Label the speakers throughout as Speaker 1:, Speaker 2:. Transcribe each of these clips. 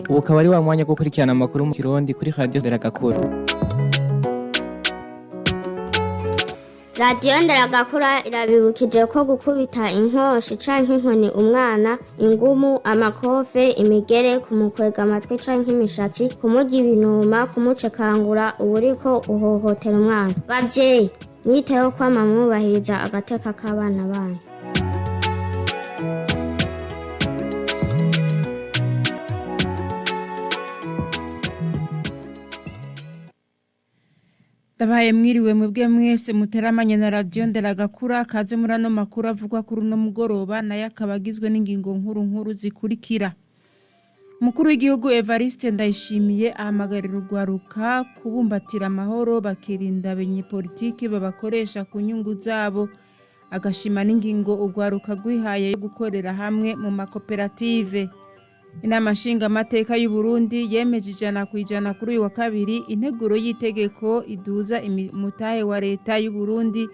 Speaker 1: Ubu ukaba ari wa mwanya wo gukurikirana amakuru mu Kirundi kuri Radio Nderagakura.
Speaker 2: Radiyo Nderagakura irabibukije ko gukubita inkoshi canke inkoni umwana, ingumu, amakofe, imigere, kumukwega amatwi canke imishatsi, kumurya ibinuma, kumucekangura uba uriko uhohotera umwana. Bavyeyi, mwiteho kwama mwubahiriza agateka k'abana banyu.
Speaker 3: Ndabaye mwiriwe mwebwe mwese muteramanye na Radio Nderagakura, kaze muri ano makuru avugwa kuri uno mugoroba, nayo akaba agizwe n'ingingo nkuru nkuru zikurikira. Umukuru w'igihugu Evariste Ndayishimiye ahamagarira urwaruka kubumbatira amahoro, bakirinda abanyepolitiki babakoresha ku nyungu zabo, agashima n'ingingo urwaruka rwihaye yo gukorera hamwe mu makoperative. Inama nshingamateka y'u Burundi yemeje 100% kuri uyu wa kabiri integuro y'itegeko iduza umutahe wa leta y'u Burundi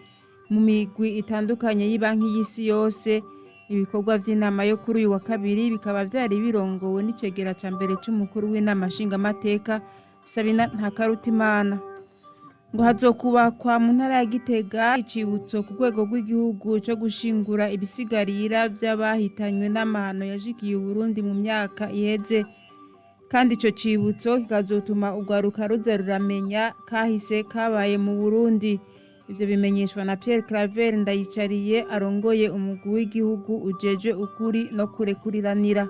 Speaker 3: mu migwi itandukanye y'ibanki y'isi yose. Ibikorwa vy'inama yo kuri uyu wa kabiri bikaba vyari birongowe n'icegera ca mbere c'umukuru w'inama nshingamateka Sabina Ntakarutimana. Ngo hazokubakwa mu ntara ya Gitega icibutso ku rwego rw'igihugu co gushingura ibisigarira vy'abahitanywe n'amahano yashikiye Uburundi mu myaka iheze, kandi ico cibutso kikazotuma urwaruka ruza ruramenya kahise kabaye mu Burundi. Ivyo bimenyeshwa na Pierre Claver Ndayicariye arongoye umugwi w'igihugu ujejwe ukuri no kurekuriranira.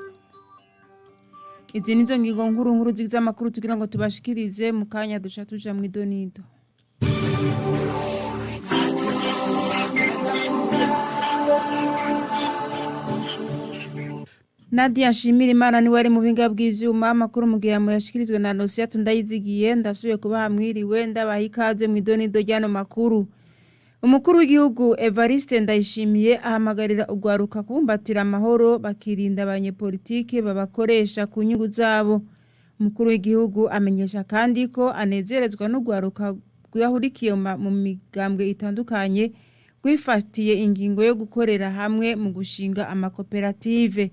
Speaker 3: Izi nizo ngingo nkuru nkuru zigize amakuru tugira ngo tubashikirize mu kanya duca tuja mw'idonido. Nadia Nshimirimana niwe ari mu buhinga bw'ivyuma, amakuru mugira muyashikirizwe na Nosiat Ndayizigiye. Ndasubiye kubaha mwiriwe, ndabaha ikaze mw'idonido ry'ano makuru. Umukuru w'igihugu Evariste Ndayishimiye ahamagarira urwaruka kubumbatira amahoro, bakirinda abanyepolitike babakoresha ku nyungu zabo. Umukuru w'igihugu amenyesha kandi ko anezerezwa n'urwaruka rwahurikiye mu migambwe itandukanye rwifatiye ingingo yo gukorera hamwe mu gushinga amakoperative.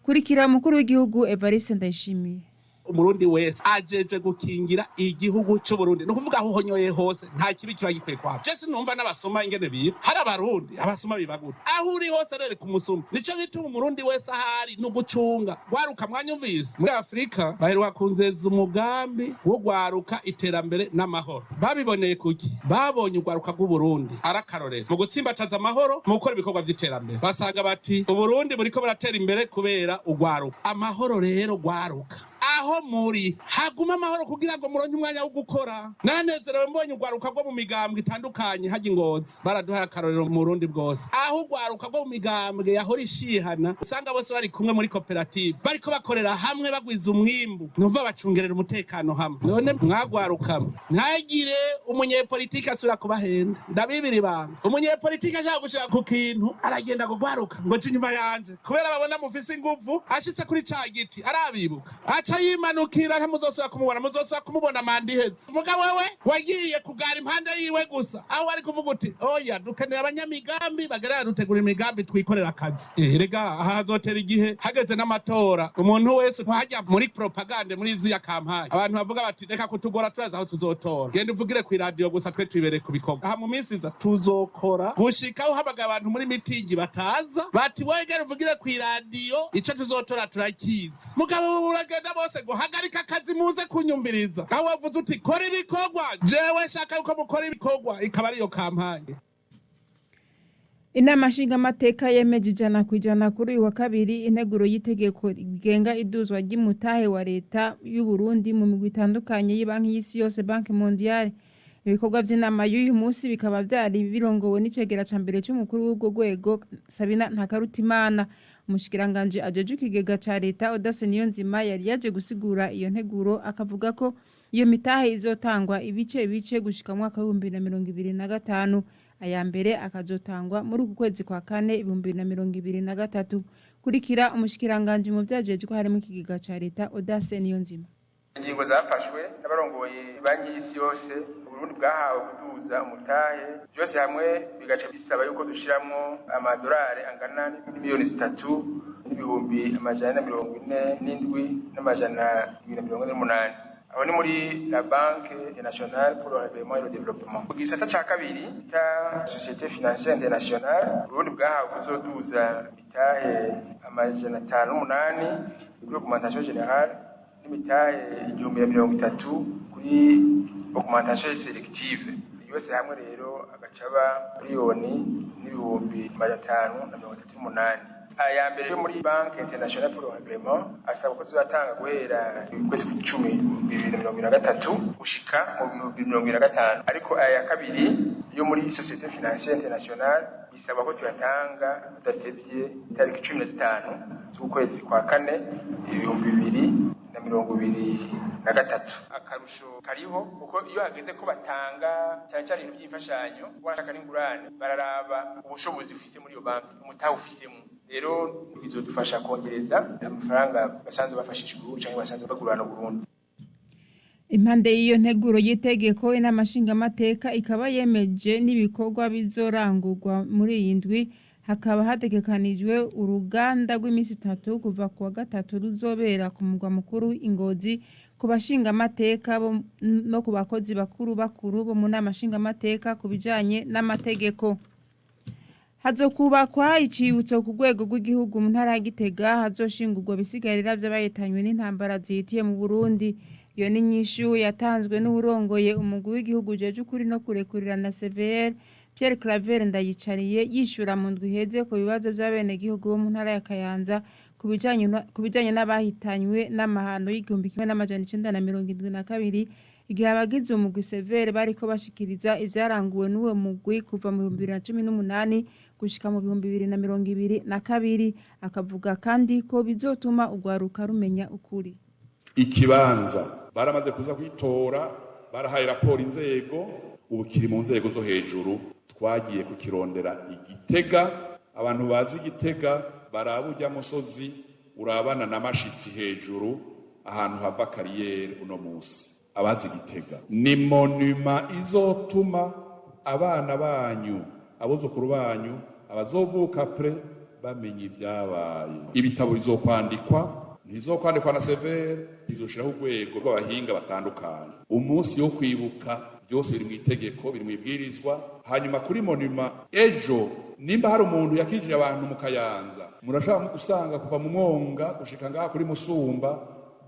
Speaker 3: Kurikira umukuru w'igihugu Evariste Ndayishimiye.
Speaker 4: Umurundi wese ajeje gukingira igihugu c'Uburundi, ni ukuvuga aho uhonyoye hose nta kibi kiba gikwiye kwaba. Je sinumva n'abasoma ingene biba, hari abarundi abasoma biba gute? Aho uri hose rere ku musuma, nico gituma umurundi wese ahari ni ugucunga gwaruka. Mwanyumvise, muri Afurika baheruka kunzeza umugambi wo gwaruka iterambere n'amahoro. Babiboneye kuki? Babonye urwaruka rw'Uburundi arakarorero mu gutsimbataza amahoro, mu gukora ibikorwa vy'iterambere, basanga bati Uburundi buriko buratera imbere kubera urwaruka. Amahoro rero, gwaruka, aho muri haguma amahoro kugira ngo muronke umwanya wo gukora. Nanezerewe mbonye urwaruka rwo mu migambwe itandukanye hajya Ingozi, baraduhaye akarorero mu Burundi bwose, aho urwaruka rwo mu migambwe yahora ishihana usanga bose bari kumwe muri koperative, bariko bakorera hamwe bagwiza umwimbu, numva bacungerera umutekano hamwe. None mwagwarukamwe, ntagire umunyepolitike asubira kubahenda. Ndabibira ibanga, umunyepolitike ashaka gushika ku kintu aragenda kugwaruka ngo je inyuma yanje, kubera babona mufise inguvu. Ashitse kuri ca giti arabibuka, aca yimanukira, ntimuzosubira kumubona, muzosubira kumubona manda iheze. Mugabo wewe wagiye kugara impande yiwe gusa, aho wari kuvuga uti oya, dukeneye abanyamigambi bagerera dutegura imigambi, twikorera akazi. Erega aha hazotera igihe hageze n'amatora, umuntu wese hajya muri propagande muri ziya kampanye, abantu bavuga bati reka kutugora, turazi aho tuzotora, genda uvugire ku iradiyo gusa, twe twibereye ku bikorwa. Aha mu minsi iza tuzokora gushika uhamagaye abantu muri mitingi bataza, bati wowe genda uvugire ku iradiyo, ico tuzotora turakizi. Mugabo uragenda bose ngo hagarika akazi muze kunyumviriza, aho wavuze uti kora ibikorwa, jewe shaka yuko mukora ibikorwa, ikaba ariyo kampanye.
Speaker 3: Inama nshingamateka yemeje 100% kuri uyu wa kabiri integuro y'itegeko rigenga iduzwa ry'umutahe wa leta y'u Burundi mu migwi itandukanye y'ibanki y'isi yose, Banque Mondiale. Ibikorwa vy'inama y'uyu munsi bikaba vyari birongowe n'icegera ca mbere c'umukuru w'urwo rwego Sabina Ntakarutimana. Umushikiranganji ajejwe ikigega ca leta Audace Niyonzima yari yaje gusigura iyo nteguro, akavuga ko iyo mitahe izotangwa ibice bice gushika mu mwaka w'2025, aya mbere akazotangwa muri uku kwezi kwa kane 2023. Kurikira umushikiranganje mu vyajejwe harimo ikigega ca leta, Audace Niyonzima.
Speaker 5: Ingingo zafashwe n'abarongoye Banki y'Isi Yose, Uburundi bwahawe kuduza umutahe, byose hamwe bigaca bisaba yuko dushiramwo amadolari angana n'imiliyoni 3 n'ibihumbi 447,248. Aho ni muri la Banque Internationale pour le Règlement et le Développement. Mu gisata ca kabiri ta Société Financière Internationale, Uburundi bwahawe kuzoduza imitahe 508 kuri augmentation générale n'imitahe 1030 kuri augmentation sélective. Yose hamwe rero agacaba miliyoni n'ibihumbi 538. Aya mbere yo muri Banque Internationale pour le Règlement asaba ko tuzatanga guhera ukwezi kw'icumi 2023 gushika mu 2025, ariko aya ya kabiri yo muri Société Financière Internationale bisaba ko tuyatanga tudatevye itariki 15 z'ukwezi kwa kane 2023. Akarusho kariho kuko iyo hageze ko batanga cyane cyane ibintu by'imfashanyo, washaka n'ingurane, bararaba ubushobozi ufise muri iyo banki, umutahe ufisemo. Rero bizodufasha kongereza amafaranga basanzwe bafashisha Uburundi canke basanzwe bagurana Uburundi.
Speaker 3: Impande y'iyo nteguro y'itegeko, inama nshingamateka ikaba yemeje n'ibikorwa bizorangurwa muri iyi ndwi. Hakaba hategekanijwe uruganda rw'iminsi 3 kuva ku wa gatatu, ruzobera ku mugwa mukuru Ingozi, ku bashingamateka no ku bakozi bakuru bakuru bo mu nama nshingamateka ku bijanye n'amategeko. Hazokubakwa icibutso ku rwego rw'igihugu mu ntara ya Gitega, hazoshingurwa bisigarira vy'abahitanywe n'intambara zihitiye mu Burundi. Iyo ni inyishu yatanzwe n'uwurongoye umugwi w'igihugu ujejwe ukuri no kurekurirana, CVR, Pierre Claver Ndayicariye, yishura mu ndwi iheze ku bibazo vy'abenegihugu bo mu ntara ya Kayanza ku bijanye n'abahitanywe n'amahano y'1972, igihe abagize umugwi CVR bariko bashikiriza ivyaranguwe n'uwo mugwi kuva mu 2018 gushika mu 2022. Akavuga kandi ko bizotuma urwaruka rumenya ukuri.
Speaker 6: Ikibanza baramaze kuza kwitora, barahaye raporo inzego, ubu kiri mu nzego zo hejuru. Twagiye kukirondera Igitega. Abantu bazi Igitega baraba urya musozi urabana na Mashitsi hejuru, ahantu hava carrière uno munsi. Abazi Igitega, ni monument izotuma abana banyu, abuzukuru banyu, abazovuka après bamenya ibyabaye. Ibitabo bizokwandikwa, ntibizokwandikwa na CVR, bizoshiraho urwego rw'abahinga batandukanye. Umunsi wo kwibuka, byose biri mu itegeko, biri mu ibwirizwa. Hanyuma kuri monument, ejo nimba hari umuntu yakijije abantu mu Kayanza, murashobora gusanga kuva mu mwonga gushika ngaha kuri Musumba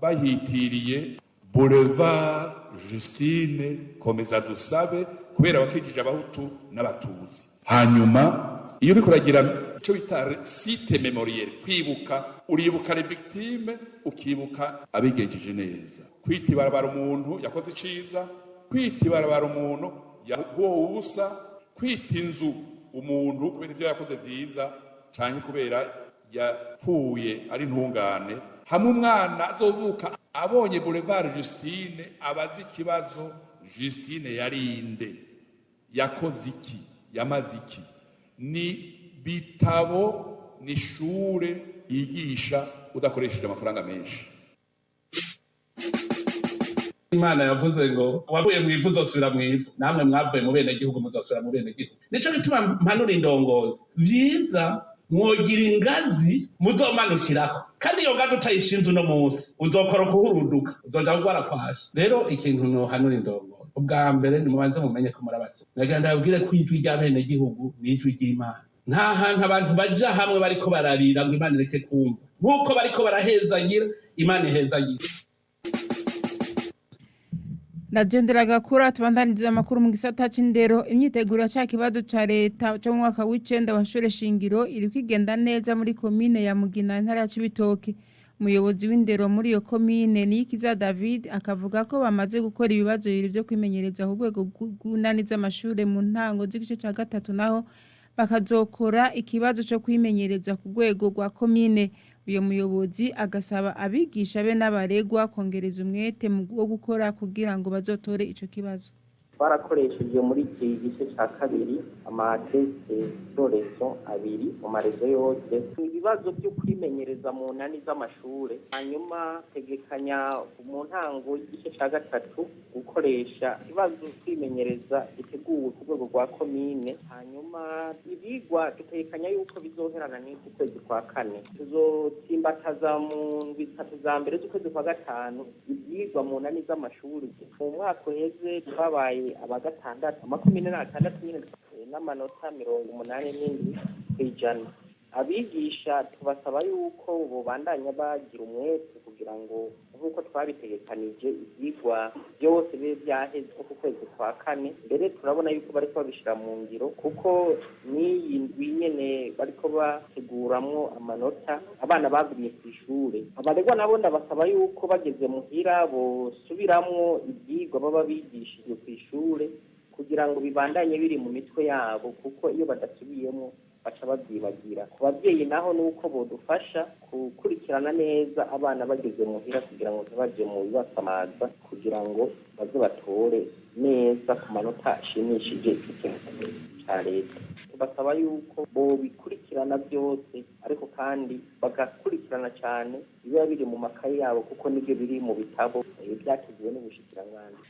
Speaker 6: bahitiriye Boulevard Justine Komeza Dusabe, kubera bakijije Abahutu n'Abatutsi. Hanyuma iyo uriko uragira ico bita site mémorial, kwibuka, uribuka les victimes, ukibuka abigenjeje neza. Kwita ibarabara umuntu yakoze iciza, kwita ibarabara umuntu yahowe ubusa, kwita inzu umuntu kubera ibyo yakoze vyiza canke kubera yapfuye ari intungane. Hamwe umwana azovuka abonye Boulevard Justine, abazi ikibazo: Justine yarinde? Yakoze iki? Yamaze iki? Ni bitabo, ni shure yigisha udakoresheje amafaranga menshi.
Speaker 4: Imana yavuze ngo wavuye mu ivu uzosubira mu ivu, namwe mwavuye mu bene gihugu muzosubira mu bene gihugu. Nico gituma mpanura indongozi, vyiza mwogira ingazi muzomanukirako, kandi iyo ngazi utayishinze uno munsi uzokora kuhuruduka, uzoja kugwara kwasha. Rero ikintu nohanura indongozi, ubwa mbere nimubanze mumenye ko murabasoma. Nagira ndababwire ko ijwi ry'abene gihugu ni ijwi ry'Imana. Nta hantu abantu baja hamwe bariko bararira ngo Imana ireke kumva. Nk'uko bariko barahezagira, Imana ihezagira.
Speaker 3: Nagendera gakura, tubandaniza amakuru mu gisata c'indero. Imyiteguro ya ca kibazo ca leta cyo mu mwaka w'icenda wa shure shingiro iri kwigenda neza muri komine ya Mugina, intara ya Cibitoke. Umuyobozi w'indero muri iyo komine, Niyikiza David, akavuga ko bamaze gukora ibibazo bibiri vyo kwimenyereza ku rwego rw'unani z'amashure mu ntango z'igice ca gatatu, naho bakazokora ikibazo cyo kwimenyereza ku rwego rwa komine. Uyo muyobozi agasaba abigisha be n'abaregwa kongereza umwete mu wo gukora kugira ngo bazotore ico kibazo.
Speaker 7: Twarakoresheje muri iki gice cya kabiri amatesite dorezo abiri mu marezo yose, ibibazo byo kwimenyereza mu nani z'amashure. Hanyuma tegekanya mu ntango y'igice cya gatatu gukoresha ibibazo kwimenyereza biteguwe ku rwego rwa komine. Hanyuma ibyigwa dutegekanya yuko bizoherana n'uku kwezi kwa kane. Tuzotsimbataza mu ndwi zitatu za mbere z'ukwezi kwa gatanu ibyigwa mu nani z'amashuri. Mu mwaka uheze twabaye aba gatandatu, amakomine ni atandatu nyine, n'amanota 87%. Abigisha tubasaba yuko bobandanya bagira umwete kugira ngo nk'uko twabitegekanije ibyigwa byose bibe byaheze ku kwezi kwa kane. Mbere turabona yuko bariko babishira mu ngiro, kuko n'iyi ndwi nyene bariko bateguramwo amanota, abana bagumye ku ishure. Abaregwa nabo ndabasaba yuko bageze muhira bosubiramwo ibyigwa baba bigishijwe ku ishure kugira ngo bibandanye biri mu mitwe yabo, kuko iyo badasubiyemo baca babyibagira. Ku babyeyi naho ni uko bodufasha gukurikirana neza abana bageze muhira kugira ngo ntibaje mu bibasamaza, kugira ngo baze batore neza ku manota ashimishije ico kibazo ca leta. Tubasaba yuko bobikurikirana byose, ariko kandi bagakurikirana cyane ibiba biri mu makaye yabo, kuko nibyo biri mu bitabo byateguwe n'ubushikiranganji.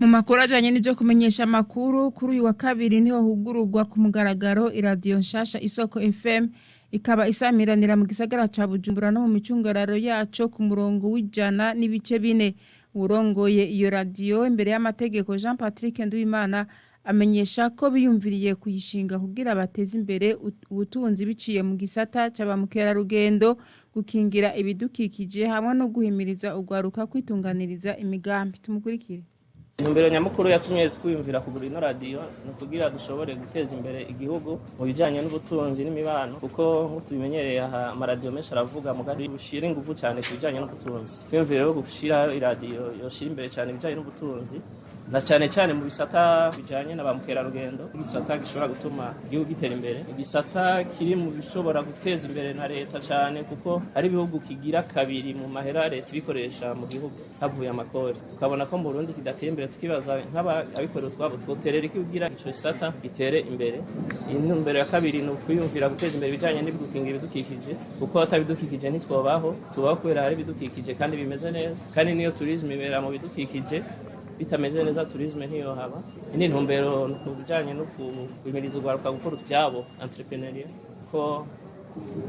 Speaker 3: Mu makuru ajanye n'ivyo kumenyesha amakuru, kuri uyu wa kabiri niho hugururwa ku mugaragaro iradiyo nshasha Isoko FM, ikaba isamiranira mu gisagara ca Bujumbura no mu micungararo yaco ku murongo w'100.4. Urongoye iyo radiyo imbere y'amategeko, Jean Patrick Nduwimana, amenyesha ko biyumviriye kuyishinga kugira bateze imbere ubutunzi biciye mu gisata c'aba mukerarugendo, gukingira ibidukikije hamwe no guhimiriza urwaruka kwitunganiriza imigambi. Tumukurikire.
Speaker 8: Intumbero nyamukuru yatumye twiyumvira kugura ino radiyo ni ukugira dushobore guteza imbere igihugu mu bijyanye n'ubutunzi n'imibano, kuko nk'uko tubimenyereye aha amaradiyo menshi aravuga mugari bushyira ingufu cyane ku bijyanye n'ubutunzi. Twiyumvire rero gushyira iradiyo yoshyira imbere cyane ibijyanye n'ubutunzi, na cyane cyane mu bisata bijyanye na ba mukerarugendo, igisata gishobora gutuma igihugu gitera imbere, igisata kiri mu bishobora guteza imbere na leta cyane, kuko ari ibihugu kigira kabiri mu mahera leta ibikoresha mu gihugu havuye amakori. Tukabona ko mu Burundi kidateye imbere, tukibaza nk'abikorera utwabo twoterera iki kugira ico gisata gitere imbere. Intumbero ya kabiri ni ukwiyumvira guteza imbere ibijyanye n'ibigukingira ibidukikije, kuko atabidukikije ntitwobaho. Tubaho kubera hari ibidukikije kandi bimeze neza, kandi niyo turisme ibera mu bidukikije. Bitameze neza turisme ntiyohaba. Indi ntumbero ni ku bijyanye no guhimiriza urwaruka gukora utwabo, entrepreneuriat, ko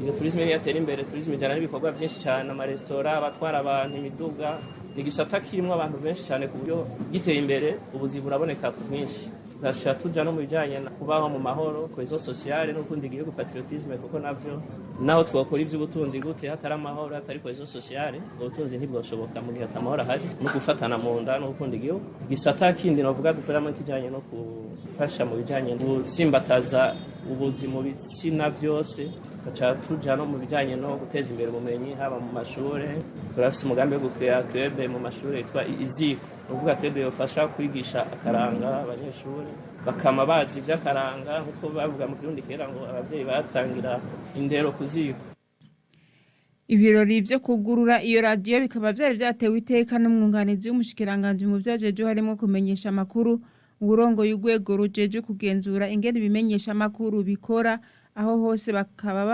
Speaker 8: iyo turisme niyo yatera imbere. Turisme ijyana n'ibikorwa byinshi cyane, amaresitora, abatwara abantu, imiduga. Ni igisata kirimo abantu benshi cyane, ku buryo giteye imbere ubuzi buraboneka ku bwinshi. Tugashyira tuja no mu bijyanye no kubaho mu mahoro, cohesion sociale no gukunda igihugu, patriotisme, kuko navyo naho twakora iby'ubutunzi gute hatari amahoro, hatari cohesion sociale, ubwo butunzi ntibwoshoboka mu gihe atamahoro ahari, no gufatana mu nda no gukunda igihugu. Igisata kindi novuga dukoreramo kijyanye no gufasha mu bijyanye no gusimbataza ubuzi mu bitsina byose. Tugaca tuja no mu bijyanye no guteza imbere ubumenyi haba mu mashure. Turafise umugambi wo gukrea club mu mashure yitwa Iziko, ni ukuvuga club yofasha kwigisha akaranga abanyeshuri, bakama bazi ivy'akaranga, nk'uko bavuga mu Kirundi kera ngo abavyeyi batangira indero ku ziko.
Speaker 3: Ibirori vyo kugurura iyo radiyo bikaba vyari vyatewe iteka n'umwunganizi w'umushikiranganji mu vyajeje harimo kumenyesha amakuru, uwurongoye urwego rujejwe kugenzura ingene ibimenyesha amakuru bikora. Aho hose bakaba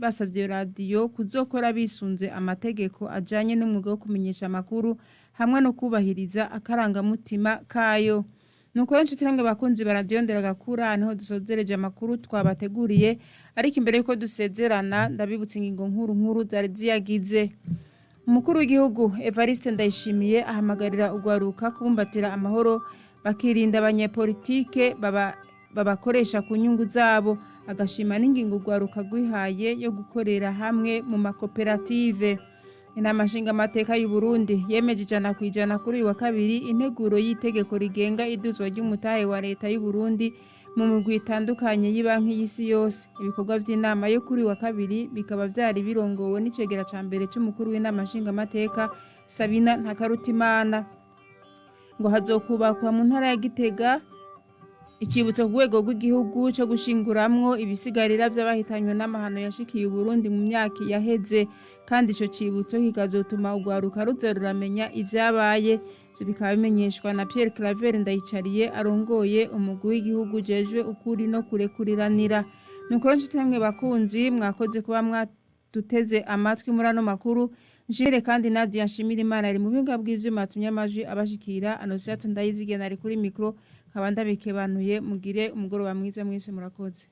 Speaker 3: basavye iyo radiyo kuzokora bisunze amategeko ajanye n'umwuga wo kumenyesha amakuru hamwe no kubahiriza akarangamutima kayo. Nuko rero nshuti namwe bakunzi ba radiyo Nderagakura, niho dusozereje amakuru twabateguriye, ariko imbere yuko dusezerana ndabibutsa ingingo nkuru nkuru zari ziyagize. Umukuru w'igihugu Evariste Ndayishimiye ahamagarira urwaruka kubumbatira amahoro, bakirinda abanyepolitike babakoresha ku nyungu zabo, agashima n'ingingo urwaruka rwihaye yo gukorera hamwe mu makoperative. Inama nshingamateka y'u Burundi yemeje 100% kuri uyu wa kabiri integuro y'itegeko rigenga iduzwa ry'umutahe wa leta y'u Burundi mu migwi itandukanye y'ibanki y'isi yose. Ibikorwa vy'inama yo kuri uyu wa kabiri bikaba vyari birongowe n'icegera ca mbere c'umukuru w'inama nshingamateka, Sabina Ntakarutimana. Ngo hazokubakwa mu ntara ya Gitega Icibutso ku rwego rw'igihugu cyo gushinguramwo ibisigarira vy'abahitanywe n'amahano yashikiye Uburundi mu myaka yaheze, kandi ico cibutso kikazotuma urwaruka ruza ruramenya ivyabaye. Ivyo bikaba bimenyeshwa na Pierre Claver Ndayicariye arongoye umugwi w'igihugu ujejwe ukuri no kurekuriranira. Nuko rero nshuti namwe bakunzi, mwakoze kuba mwaduteze amatwi muri ano makuru. Nshimire kandi Nadia Nshimire Imana ari mu buhinga bw'ivyuma yatumye amajwi abashikira. Anosiate Ndayizigena ari kuri mikro, nkaba ndabikebanuye. Mugire umugoroba mwiza mwese, murakoze.